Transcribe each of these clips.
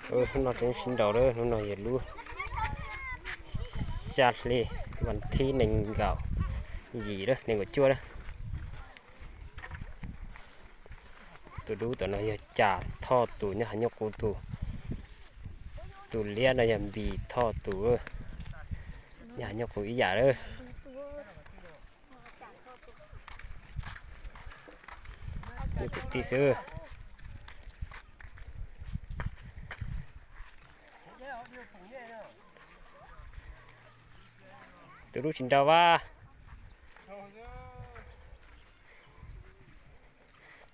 Hnub no tseem sib nraus lawm, hnub no yog lub xya hli, vas thib nees nkaum yim lawm, nees nkaum cuaj lawm. Tus dub tom no yog Cas Thoj tus, nyob Hav Nyuj Qus tus. Tus liab no yog Npis Thoj tus, nyob Hav Nyuj Qus ib yam lawm. Kwv tij xwb. Tus dub tsis nraus as.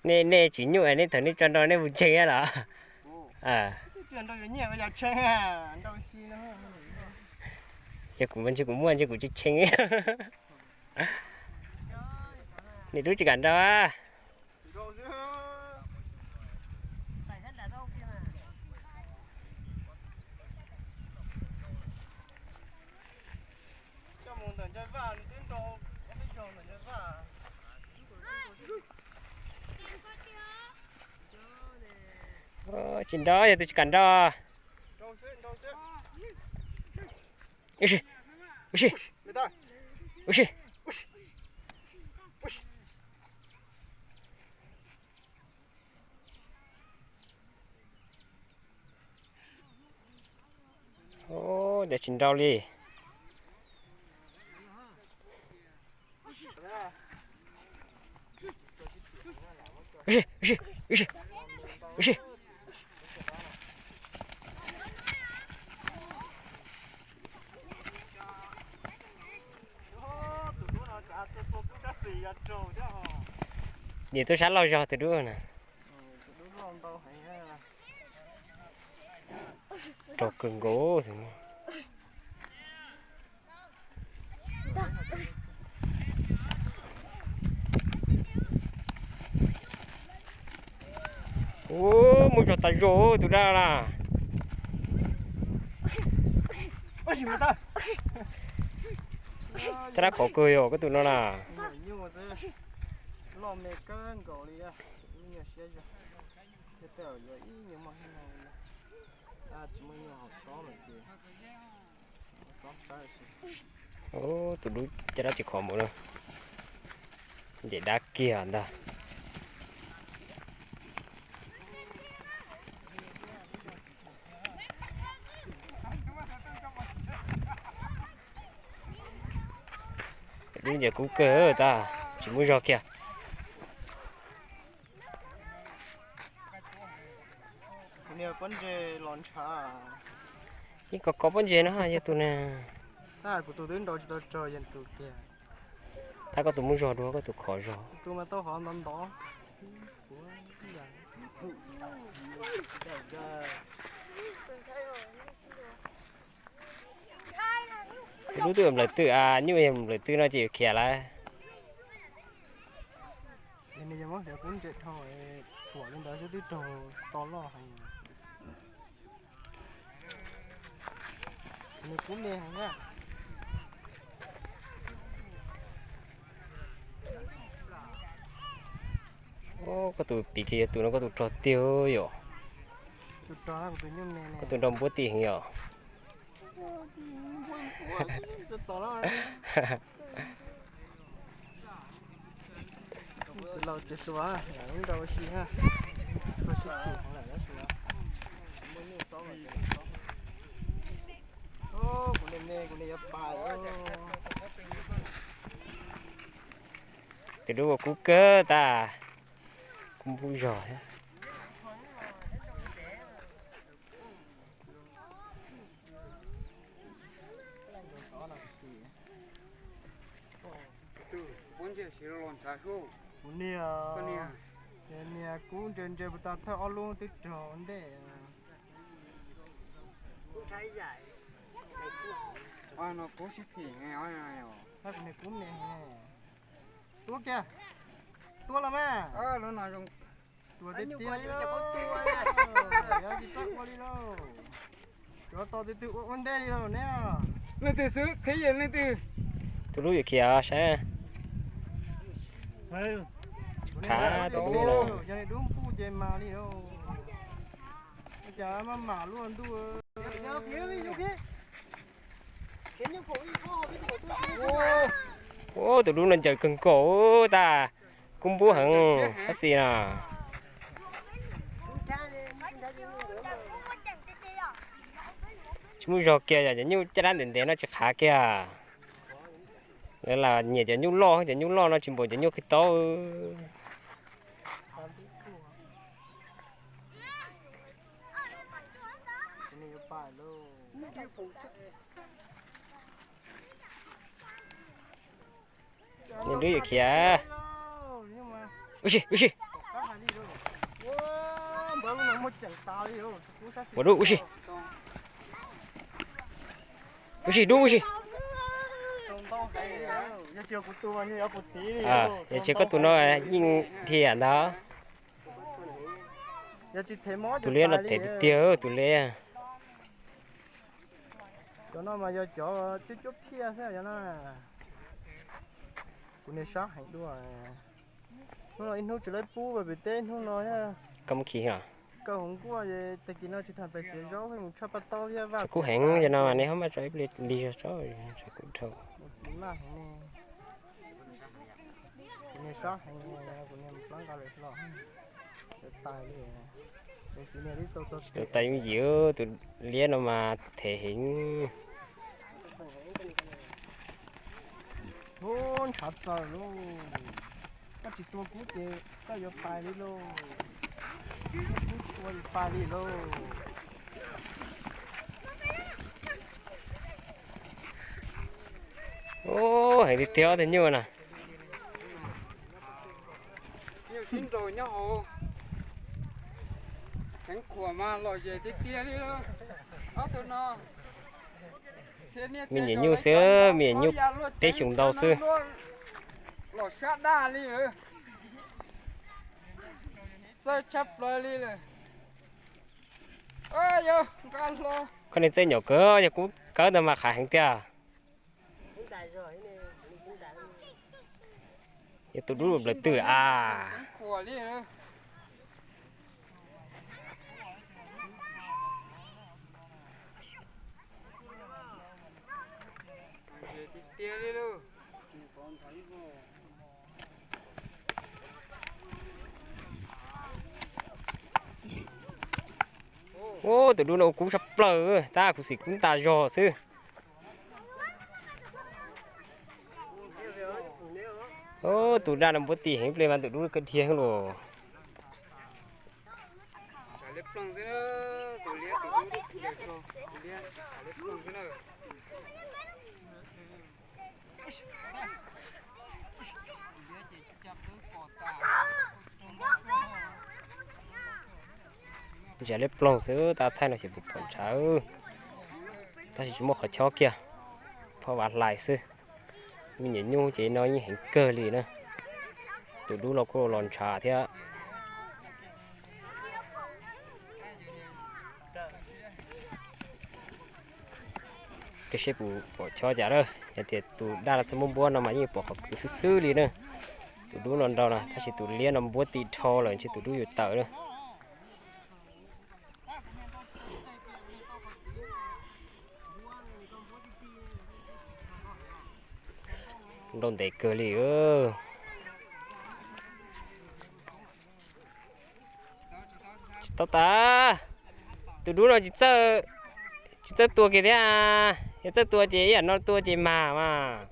Nej, nej tsis nyuaj, nej thaum nej tso nrau nej puas ntseeg los? Yog kuv mas ntshe kuv muaj ntshe kuv tsis tshee. Niam dub tsis kam nrau. Tsis nrau, yog tus tsis kam nrau. Ua si, ua si, ua si. Ua cas tsis nrau li. Ua si, ua si, ua si, ua si. Nim tuaj sab loj zog tus dub na. Raug kawg nkaus. Ub, muaj zog tas zog tus dab na. Thaj dab qhov kawg yog koj tus no na. Ub, tus dub caj dab tsis khov mus na. Nce dab kiag ntag. Tus dub nce kub kawg tag, tsis muaj zog kiag. Yeej kov kov pob ntseg no yog tus na. Tab kuv tus twb nrau tsis tau rog yog tus kiag. Tab koj tus muaj zog dua, koj tus khov zog. Tus mas tau qhov ntov ntov. Tus dub twb nplawm twg, nyuj yog nplawm twg no ces yuav khiav lawm. Nws yog muab hliav kub ntse dhau, tshuam li ntawd xwb twb raug to loj heev. Nws kub me heev na. Koj tus piv kiag yog tus no koj tus rog tiag yom. Koj tus nrau npuab tim heev yom. Tus dub ua kub kawg tag, kub npub zog thiab. Kuv niag, niag kub ntse ntse puas tas thawj ob lub twb raug ua ntej. No kub sib phim. Tab kuv niag kub me. Tua kiag. Tua los mas. Tua tiag tiag li lauj. Tsis txhob ua li lauj. Cov tos tus twg ua ua ntej li lauj neb. Leej twg xwb, qhib leej twg. Tus dub yuav khiav saib. Khav tus dub no. Yog li dub npuj ces mas li lauj. Ua, tus dub no ncaws kawg nkaus tas, kub npub heev tab sis no. Tsis muaj zog kiag, yog cov nyuj caj dab ntev ntev no tsis qhav kiag. Lawv lam nyiam cov nyuj loj, cov nyuj loj no tsis npaum cov nyuj qhib taub. Niag dub yuav khiav. Ua si, ua si. Ua dub, ua si. Ua si, dub, ua si. Yog tsis koj tus no yeej dhia ntag. Tus liab no them tiag tiag tus liab. Cov no mas yog cov cuab cuab phiaj xwb no. Kuv niag sab heev dua. Hnub no ib hnub tsis laib pub pem teb hnub no. Koj muab khi los. Koj hauv nkuaj tag kis no tsis tham pes txiav zaub mus tshaj paj taub thiab vaj. Kuv heev cov no mas nej ho maj tso ib pliag lig zog tso, kuv dhau. Kuv niag sab heev, kuv niag plab nqa lawm los. Tsis tau yooj yim, tus liab no mas them heev. Ub, ntshav txaws lauj. Koj tsis tua kuv ces koj yuav pais li lauj. Koj tsis tua yuav pais li lauj. Ub, heev tiag tiag ob tug nyuj na. Nyuj sib nraus nyob hauv. Xeev Khuam mas lom zem tiag tiag li lauj. Ob tug no me nyuam nyuj xwb, me nyuam nyuj peb xyoos ntau xwb. Los sab daj li lawm. Txawj tshaj plaws li lawm. Koj niag txawj nyom kawg, yog kuv kawv ntawd mas qhav heev tiag. Yog tus dub nplawm twg a. Ub, tus dub no ua kub tshaj plaws, tab kuv xim kub ntas zog xwb. Ub, tus daj no npuab ti heev ple mas tus dub kawg dhia los. Ntsia liab ploog xwb, tab thaij no xyov puas pom ntshav, tab sis tsis muaj qhov chob kiag, phob vav hlais xwb. Me nyuam nyuj ces no yeej heev kawg li na, tus dub los kuj los ntshav thiab. Seb puas pom chob cas lawm, yog tias tus daj no txhob muab npuab no mas yeej pom qhov kwv xwb xwb li na. Tus dub no nrau na, tab sis tus liab no npuab ti dhau lawm ntshe tus dub yuav tawm na. Nrau ntev kawg li. Tsis tau tas, tus dub no tsis txawj tua kiag thiab, yog txawj tua ces ib yam no tua ces mag mas.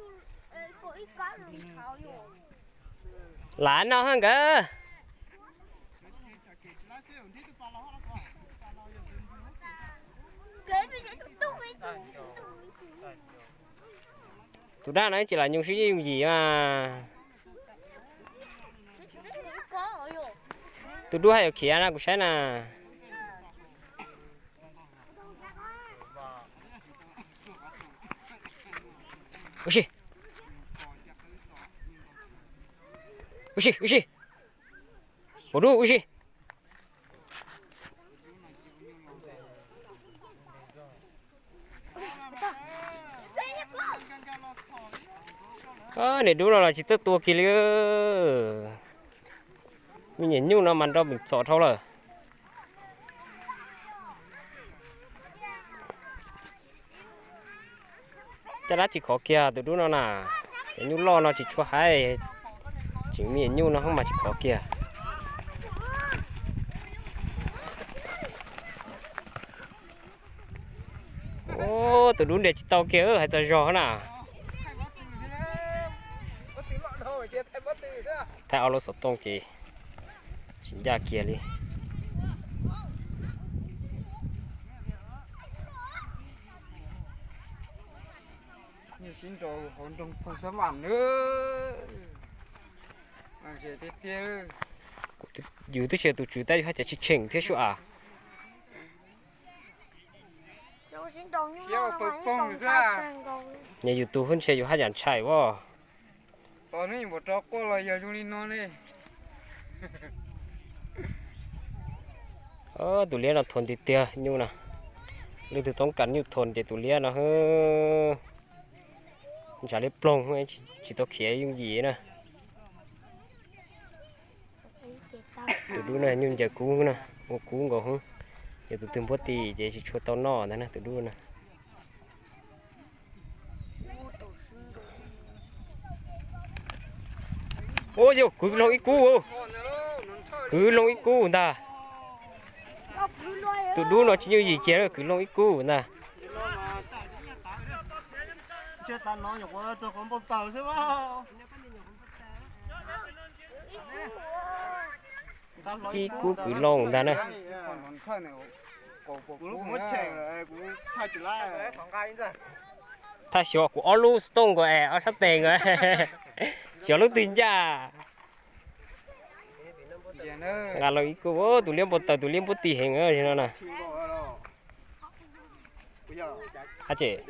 Lav no hab nkawd. Tus daj no tsis lam nyoo sib yooj yim mas. Tus dub haj yam khiav na kuv saib na. Ua si, ua si, ua si. Ua dub ua si. Niam dub no los tsis txawj tua kiag li. Me nyuam nyuj no mas nrau meem txom dhau lawm. Caj dab tsis khov kiag tus dub no na. Cov nyuj loj no tsis tshua haib, tseem me nyuj no mas tsis khov kiag. Tus dub nres tsis tau kiag, hais txog zog na. Thaij ob lub xov tooj ces tsis ncaj kiag li. Yus twb tsis yog tus tswv tab yus haj cov tsis tsheej thiab sub as. Nyob yus tus hwj ntshe yus haj yam ntshai as. Tus liab no thuam tiag tiag nyuj na. Leej twg toob kas nyuj thuam ces tus liab no ntshav liab ploog, tsis tau khiav yooj yim na. Tus dub no nyuj ncaws kub na, ua kub nkaus hwv. Yog tus twg npuab ti ces tsis tshua tau noj ntag na tus dub na. Ua yog kwv loo ib kub, kwv loo ib kub ntag. Tus dub no tsis yooj yim kiag, kwv loo ib kub ntag. Ib kub kwv loo ntag na. Thaj xyov kuv ob lub xov tooj nkaus es ob sab tes nkaus, xyov lub twg ncaj. Nqa loo ib kub, tus liab npau taws, tus liab npuab ti heev no na. Hab tseem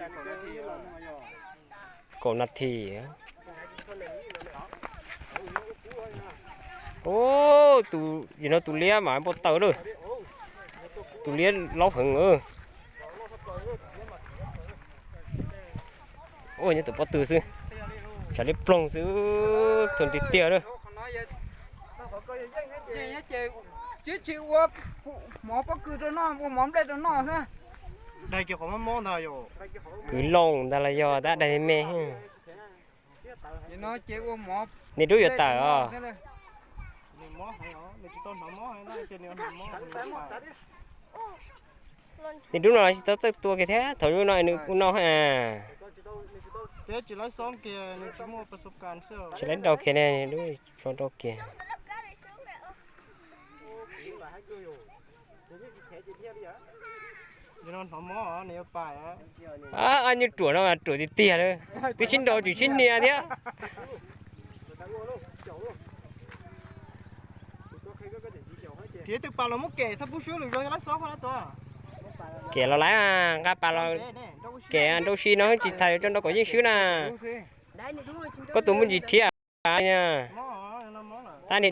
kaum nas this. Tus, no tus liab mas npau taws lawm. Tus liab laub heev. Nyob tus pob tw xwb, tshav liab ploog xwb, thuam tiag tiag lawm. Twb tsis ua mov pob kws rau noj, ua mov nplej rau noj xwb. Kwv loo ntag los yog tab daig me me. Niag dub yuav tawm os. Niag dub no tsis tau txawj tua kiag thiab, thaum ub no nws kuj no. Tsis laib rau kiag ne, dub tso rau kiag. Nyuj ruam no mas ruam tiag tiag lawm, twb sib nraus tseem sib hnia thiab. Kem los lawm, nqa pas los kem nrau si no tsis tas yuav tso nrau kom yeej swb na. Koj tus muaj ntsis rhiab na.